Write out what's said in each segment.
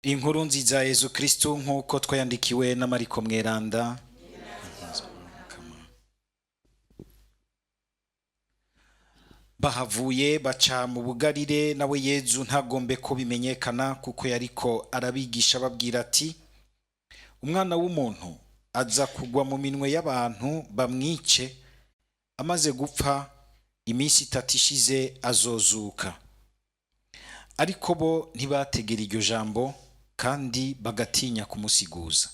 Inkuru nziza ya Yezu Kristu nk'uko twayandikiwe na Mariko Mweranda. Bahavuye baca mu bugarire, nawe Yezu ntagombe ko bimenyekana, kuko yariko arabigisha ababwira ati: umwana w'umuntu aza kugwa mu minwe y'abantu bamwice, amaze gupfa iminsi itatu ishize azozuka. Ariko bo ntibategera iryo jambo, kandi bagatinya kumusiguza.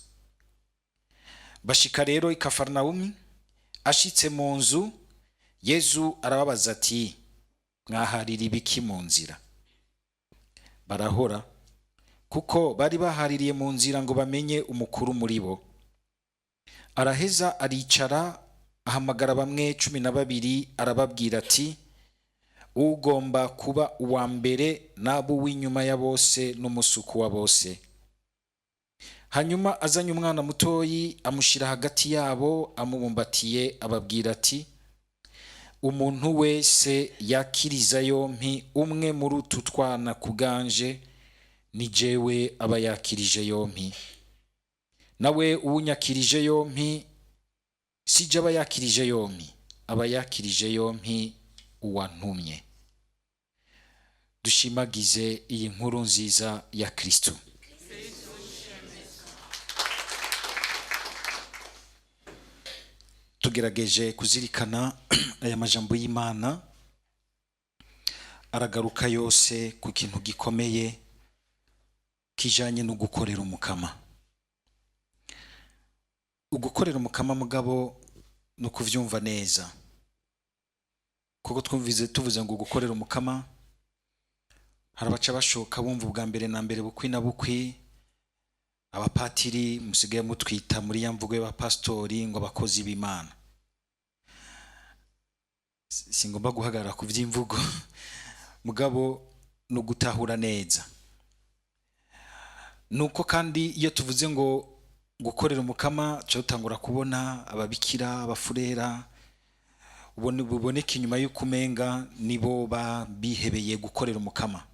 Bashika rero i Kafarinawumi. Ashitse mu nzu, Yezu arababaza ati: mwaharira ibiki mu nzira? Barahora, kuko bari bahaririye mu nzira ngo bamenye umukuru muri bo. Araheza aricara, ahamagara bamwe 12, arababwira ati: ugomba kuba uwa mbere n'abo uw'inyuma ya bose n'umusuku wa bose. Hanyuma azanye umwana mutoyi, amushyira hagati yabo, amubumbatiye, ababwira ati: umuntu wese yakiriza yompi umwe muri utu twana kuganje, ni jewe aba yakirije yompi. Nawe uwunyakirije yompi, si je aba yakirije yompi, aba yakirije yompi uwantumye. Dushimagize iyi nkuru nziza ya Kristo. Tugerageje kuzirikana aya majambo y'Imana, aragaruka yose ku kintu gikomeye kijanye no gukorera umukama. Ugukorera umukama mugabo no kuvyumva neza, kuko twumvize tuvuze ngo gukorera umukama, harabaca bashoka bumva ubwa mbere na mbere bukwi na bukwi. Abapatiri musigaye mutwita muri ya mvugo y'abapastori ngo abakozi b'Imana. Singomba guhagarara ku vy'imvugo, mugabo no gutahura neza. Nuko kandi iyo tuvuze ngo gukorera umukama, tuca dutangura kubona ababikira, abafurera, buboneka inyuma y'ukumenga nibo bihebeye gukorera umukama.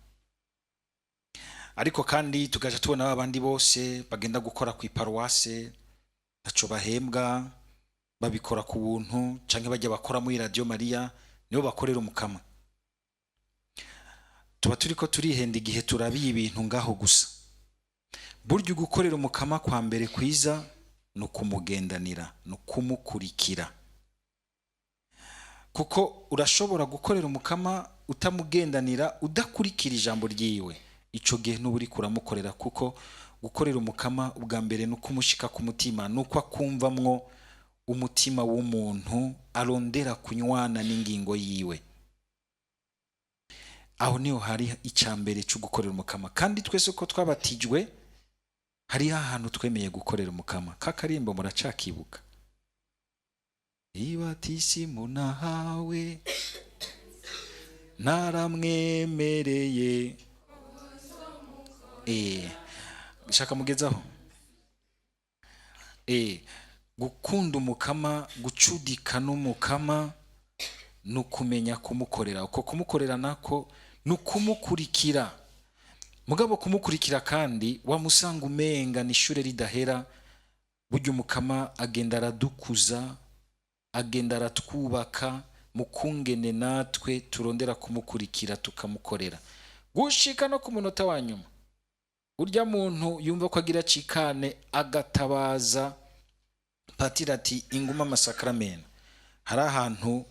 Ariko kandi tugaca tubona babandi bose bagenda gukora ku iparuwase, ntaco bahembwa, babikora ku buntu, canke bajya bakora muri Radio Maria, nibo bakorera umukama. Tuba turiko turihenda igihe turabiye ibintu ngaho gusa. Burya gukorera umukama kwa mbere kwiza ni ukumugendanira, ni ukumukurikira. Kuko urashobora gukorera umukama utamugendanira, udakurikira ijambo ryiwe. Ico gihe nuba uriko uramukorera, kuko gukorera umukama ubwa mbere ni ukumushika ku mutima, ni uko akumvamwo umutima w'umuntu arondera kunywana n'ingingo yiwe. Aho niho hari ica mbere cyo gukorera umukama. Kandi twese uko twabatijwe, hariho ahantu twemeye gukorera umukama. Kakarimbo muracakibuka: ibatisimu nahawe naramwemereye. Shaka mugezaho. Gukunda umukama, gucudika n'umukama, ni ukumenya kumukorera. Uko kumukorera nako ni ukumukurikira. Mugabo kumukurikira kandi wamusanga umenga ni ishure ridahera. Burya umukama agenda aradukuza, agenda aratwubaka mu kungene natwe turondera kumukurikira tukamukorera, gushika no ku munota wa nyuma. Urya muntu yumva ko agira cikane agatabaza patiri ati inguma amasakramento, hari ahantu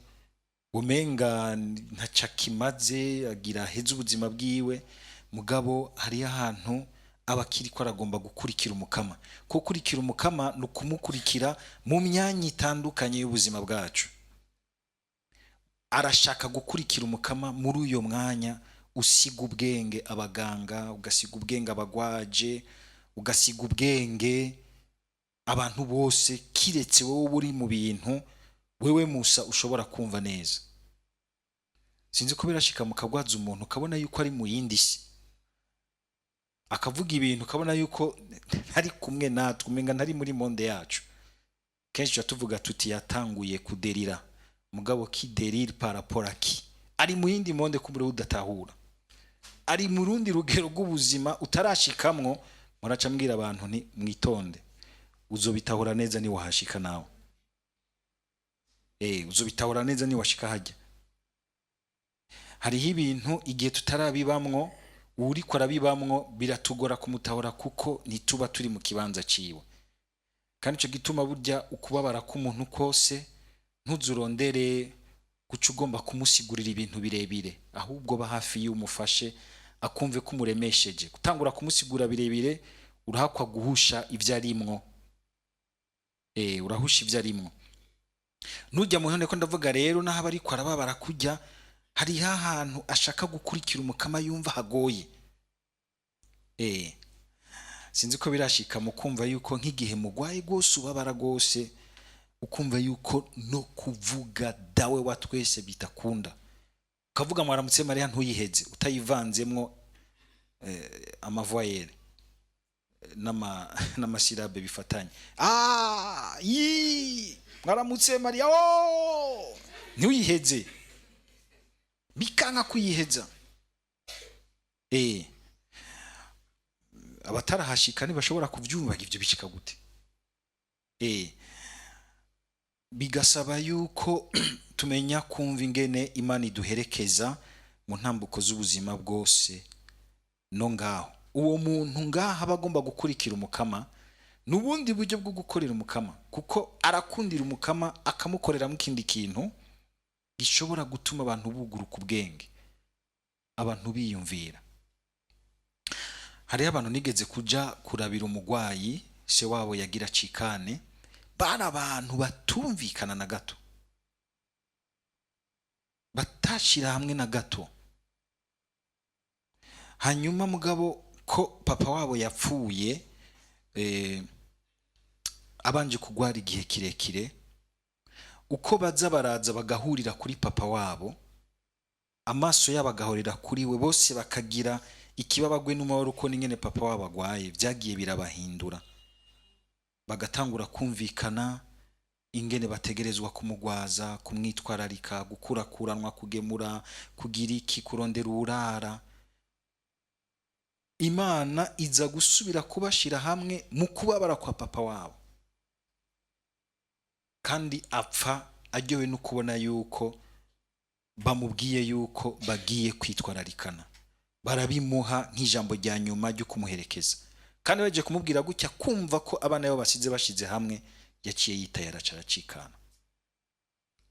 umenga ntaca kimaze, agira aheze ubuzima bwiwe. Mugabo hari ahantu aba akiriko aragomba gukurikira umukama. Gukurikira umukama ni ukumukurikira mu myanya itandukanye y'ubuzima bwacu. Arashaka gukurikira umukama muri uyo mwanya, usiga ubwenge abaganga, ugasiga ubwenge abagwaje, ugasiga ubwenge abantu bose, kiretse wowe uri mu bintu wewe Musa ushobora kumva neza. Sinzi ko birashika mukagwaza umuntu ukabona yuko ari mu yindi si, akavuga ibintu ukabona yuko ntari kumwe natwe, umenga ntari muri monde yacu. Kenshi tuba tuvuga tuti yatanguye kuderira, mugabo ki derire par rapport à qui? Ari mu yindi monde kumure udatahura. Ari mu rundi rugero rw'ubuzima utarashikamwo. Muraca mbwira abantu nti: "Mwitonde, uzobitahura neza niwahashika nawe. Uzobitahura neza niwashika hajya." Hariho ibintu igihe tutarabibamwo, uwuriko arabibamwo biratugora kumutahura, kuko ntituba turi mu kibanza ciwe. Kandi ico gituma burya ukubabara k'umuntu kose, ntuzurondere guca ugomba kumusigurira ibintu birebire, ahubwo ba hafi y'umufashe akumve ko umuremesheje. Gutangura kumusigura birebire, urahakwa guhusha ibyo arimwo. Urahusha ibyo arimwo. Nujya mu ko ndavuga rero, naho aba ariko arababara kujya, hariho ahantu ashaka gukurikira Umukama yumva hagoye. Sinzi ko birashika mu kumva yuko nk'igihe mugwaye rwose, ubabara rwose, ukumva yuko no kuvuga Dawe wa twese bitakunda, ukavuga "Mwaramutse Mariya" ntuyiheze utayivanzemwo amavoyelles n'amasyllabes bifatanye. Ah, yi "Mwaramutse Mariya", oh! Ntuyiheze, bikanka kuyiheza. Abatarahashika ntibashobora kubyumva. Ibyo bishika gute? Bigasaba yuko tumenya kumva ingene Imana iduherekeza mu ntambuko z'ubuzima bwose. No ngaho uwo muntu ngaho aba agomba gukurikira Umukama n'ubundi buryo bwo gukorera Umukama, kuko arakundira Umukama, akamukoreramo ikindi kintu gishobora gutuma abantu buguruka ubwenge, abantu biyumvira. Hariho abantu nigeze kuja kurabira umugwayi, se wabo yagira cikane. Bari abantu batumvikana na gato, batashira hamwe na gato. Hanyuma mugabo ko papa wabo yapfuye, abanje kugwara igihe kirekire, uko baza baraza bagahurira kuri papa wabo, amaso yabo agahorera kuri we, bose bakagira ikibabagwe n'umubabaro uko n'ingene papa wabo agwaye, byagiye birabahindura, bagatangura kumvikana ingene bategerezwa kumugwaza, kumwitwararika, gukurakuranwa, kugemura, kugira iki, kurondera uwurara. Imana iza gusubira kubashira hamwe mu kubabara kwa papa wabo, kandi apfa aryohewe no kubona yuko bamubwiye yuko bagiye kwitwararikana, barabimuha nk'ijambo rya nyuma ryo kumuherekeza. Kandi bagiye kumubwira gutya, kumva ko abana be basize bashize hamwe, yaciye yitaye, araca aracikana.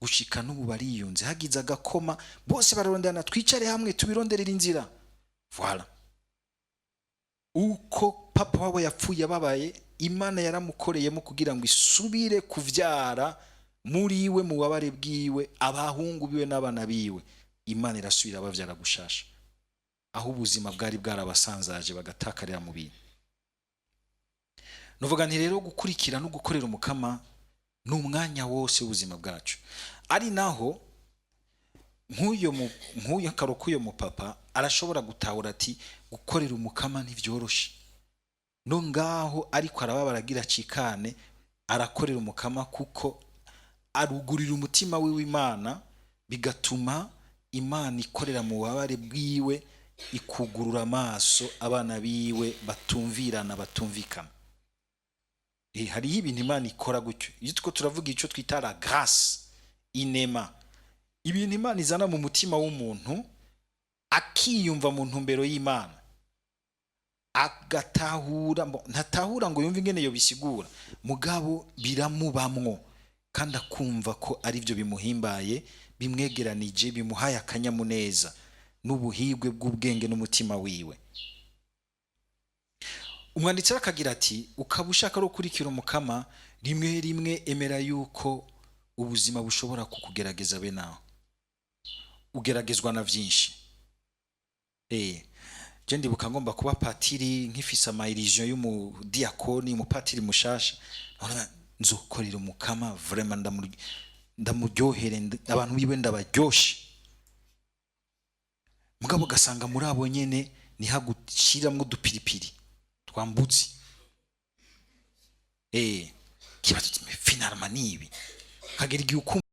Gushika n'ubu bariyunze. Hagize agakoma, bose bararondana: "Twicare hamwe tubironderere inzira." Voilà. Uko papa wabo yapfuye ababaye, Imana yaramukoreyemo kugira ngo isubire kuvyara muri we, mu bubabare bwiwe, abahungu biwe n'abana biwe. Imana irasubira bavyara gushasha aho ubuzima bwari bwarabasanzaje, bagatakarira mu bintu. Nuvuga nti rero gukurikira no gukorera Umukama ni umwanya wose w'ubuzima bwacu. Ari naho nk'uyu karo k'uyo mupapa arashobora gutahura ati: "Gukorera Umukama ntibyoroshe." No ngaho ariko arababara agira acikane, arakorera Umukama, kuko arugurira umutima wiwe Imana, bigatuma Imana ikorera mu bubabare bwiwe, ikugurura amaso abana biwe batumvirana, batumvikana. Hariho ibintu Imana ikora gutyo. Iyo two turavuga icyo twita la grâce, inema, ibintu Imana izana mu mutima w'umuntu, akiyumva mu ntumbero y'Imana, agatahura, ntatahura ngo yumve ingene yo bisigura, mugabo biramubamwo, kandi akumva ko ari byo bimuhimbaye, bimwegeranije, bimuhaye akanyamuneza n'ubuhigwe bw'ubwenge n'umutima wiwe. Umwanditsi rero akagira ati: "Ukaba ushaka no gukurikira Umukama, rimwe rimwe emera yuko ubuzima bushobora kukugerageza." Be nawe ugeragezwa na byinshi. Je ndibuka ngomba kuba patiri, nkifise ama illusions y'umudiyakoni, umupatiri mushasha. None nzokorera Umukama vraiment, ndamuryohere, abantu biwe ndabaryoshe. Mugabo ugasanga muri abo nyene nihagushiramwo udupiripiri twambutse. Kibazo finalement nibi kagera igihe ukumva